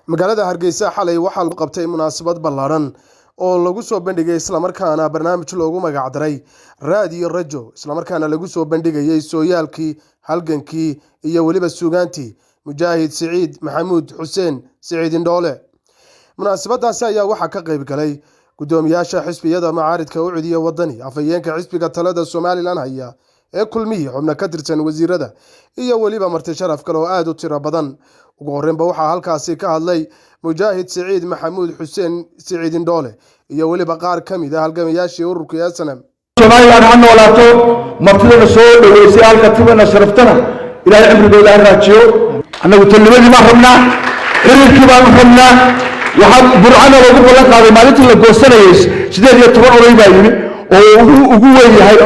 Magaalada Hargeysa xalay waxaa lagu qabtay munaasabad ballaadhan oo lagu soo bandhigay islamarkaana barnaamij loogu magac daray Raadiyo Rajo, islamarkaana lagu soo bandhigayay sooyaalkii, halgankii iyo weliba suugaantii Mujaahid Siciid Maxamuud Xuseen Siciid Indhoole. Munaasabadaasi ayaa waxaa ka qayb galay guddoomiyaasha xisbiyada mucaaridka UCID iyo Wadani, afhayeenka xisbiga talada Somalilan haya ee Kulmiye, xubno ka tirsan wasiirada iyo weliba marti sharaf kale oo aada u tiro badan. Ugu horreynba waxaa halkaasi ka hadlay Mujaahid Siciid Maxamuud Xuseen Siciid Indhoole iyo weliba qaar ka mid ah halgamayaashii ururka SNM. Somalilan ha noolaato. Martidana soo dhaweysay, halka tibana sharaftana, Ilaahay cimrigooda ha raajiyo. Annagu tolnimadii baan rabnaa, xiriirkii baanu rabnaa. Waxaa Burcana loogu ballan qaaday maalintii la goosanayay 18 oday baa yimi, oo ugu weyn yahay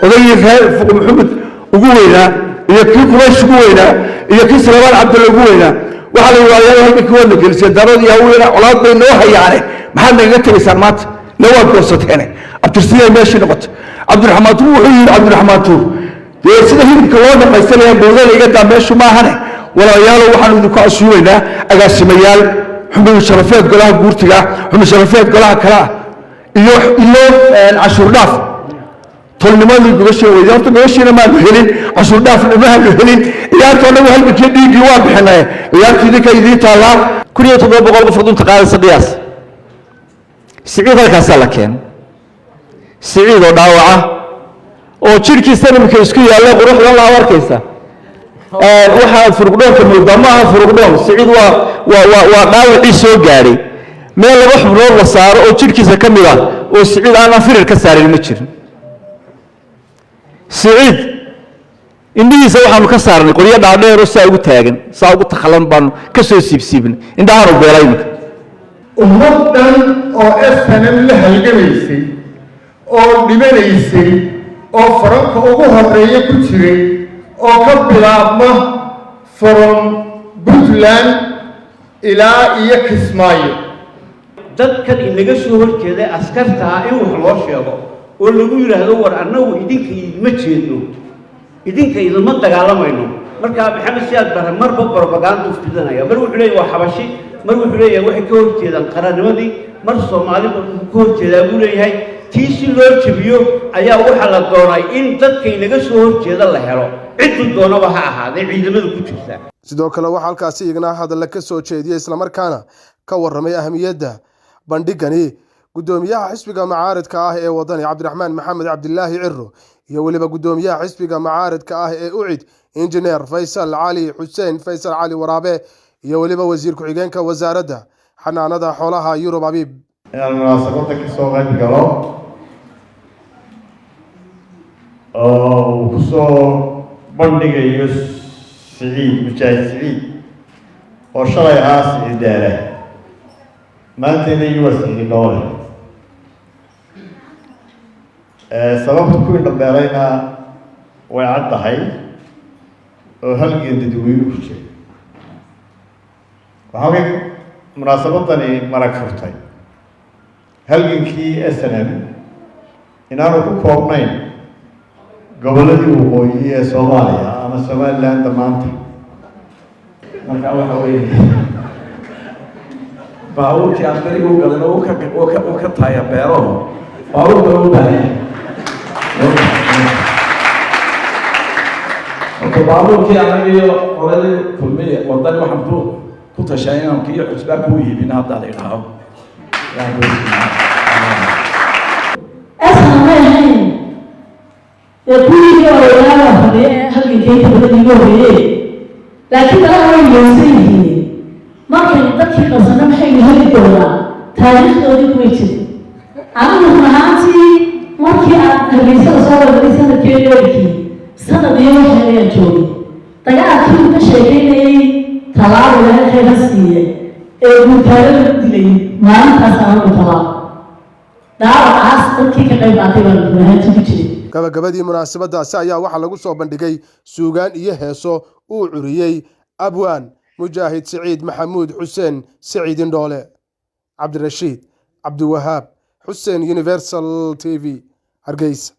odaygii reer Fuq Maxamed ugu weynaa, iyo kii Quraysh ugu weynaa, iyo kii Salabaan Cabdulle ugu weynaa. Waxaa la yidhi, waayaal, halkankii waad la geliseen, darad iyo haweena colaad bay noo hayaane, maxaad nagaga tegaysaan maanta? La waad goosateene, abtirsiyaa meeshii noqotay. Cabdiraxmaan Tuur wuxuu yidhi, Cabdiraxmaan Tuur, dee sida hilibka loo dhaqaysanaya bowdada iga daa, meeshu maahane. Walaalayaalo, waxaanu idinku casuumaynaa agaasimayaal, xubin sharafeed golaha guurtiga, xubin sharafeed golaha kale ah, iyo cashuur dhaaf. Tolnimadii gogashii weyday, horta gogashiina maanu helin, cashuur dhaafna maanu helin. Ciyaarta annagu halgankii dhiiggii waa bixinay, ciyaartii idinka idiin taallaa. 1700 qof dunta qaadaysa qiyaas. Siciid halkaasaa la keenay, Siciid oo dhaawaca oo jidhkiisa imika isku yaalla, quruxdan laa arkaysa. Waxaad furuqdhoonka moodaa, ma aha furuqdhoon Siciid, waa dhaawacii soo gaadhay. Meel laba xubnood la saaro oo jidhkiisa ka mid ah oo Siciid aanan firir ka saarin ma jirin. Siciid indhihiisa waxaanu ka saarnay qoryo dhaadheeroo saa ugu taagan, saa ugu takhalan baanu ka soo siibsiibnay, indhahaanu beelay iminka. Ummad dhan oo SNM la halgamaysay oo dhimanaysay oo faranka ugu horeeya ku jiray, oo ka bilaabma from Puntland ilaa iyo Kismaayo. Dadkan inaga soo horjeeday askarta ah in wax loo sheego oo lagu yidhaahdo, war, annagu idinka idinma jeedno, idinka idinma dagaalamayno. Markaa Maxamed Siyaad Barre marba brobaganda fidinaya. Mar wuxuu leeyahy waa Xabashi, mar wuxuu leeyahay waxay ka horjeedaan qarannimadii, mar Soomaali ka horjeedaa buu leeyahay. Tii si loo jebiyo ayaa waxaa la doonay in dadka inaga soo horjeeda la helo, cidduu doonaba ha ahaadee, ciidamada ku jirta. Sidoo kale waxaa halkaasi igna hadalla ka soo jeediyey islamarkaana ka warramay ahamiyadda bandhigani guddoomiyaha xisbiga mucaaridka ah ee Wadani, Cabdiraxmaan Maxamed Cabdilaahi Ciro, iyo weliba guddoomiyaha xisbiga mucaaridka ah ee UCID, Injineer Faysal Cali Xuseen, Faysal Cali Waraabe, iyo weliba wasiir ku-xigeenka Wasaaradda Xanaanada Xoolaha, Yurub Abiib. Inaan munaasabadda ka soo qayb galo oo uu ku soo bandhigayo Siciid, Mujaahid Siciid, oo shalay ahaa Siciid Dheere, maanta inagii waa Siciid Dhoole. Sababta kuwii dhambeelayna way cad tahay oo halgan dadweyne ku jira. Waxaa halkan munaasabadani marag furtay halgankii SNM inaanu ku koobnayn gobolladii waqooyi ee Soomaaliya ama Somaliland maanta. Marka waxa weeye, baabuurkii aan beriga u gadan uu ka taaya beero, baabuur baa u baahan yahay. Marka baabuurkii anaga iyo qoladii Kulmiye, Wadani, waxaan ku tashay inaan kii cusbaa kuu iibin hadda la idhaaho. Asna may ahayn dee kuwii odayaala fadhiye ee halgankayta badan igu horreeyey, laakiin dalaha way ilowsan yihiin. Markaynu dadkii qabsano, maxaynu heli doonaa? Taariikhdoodii kumay jirin. Anigu run ahaantii markii aan Hargeysada soo wargalay sanadkii dheerkii sanad iyo waxay ayaan joogay, dagaalkii uu ka sheekeynayay Talaabo, Ilaahay khayr ha siiye, ee guutaalo lagu dilay maalintaas, anigu Talaabo dhaawacaas dadkii ka qayb qaatay baan run ahaantii ku jiray. Gabagabadii munaasabadaasi ayaa waxaa lagu soo bandhigay suugaan iyo heeso uu curiyey abwaan Mujaahid Siciid Maxamuud Xuseen Siciid Indhoole. Cabdirashiid Cabdiwahaab Xuseen, Universal TV, Hargeysa.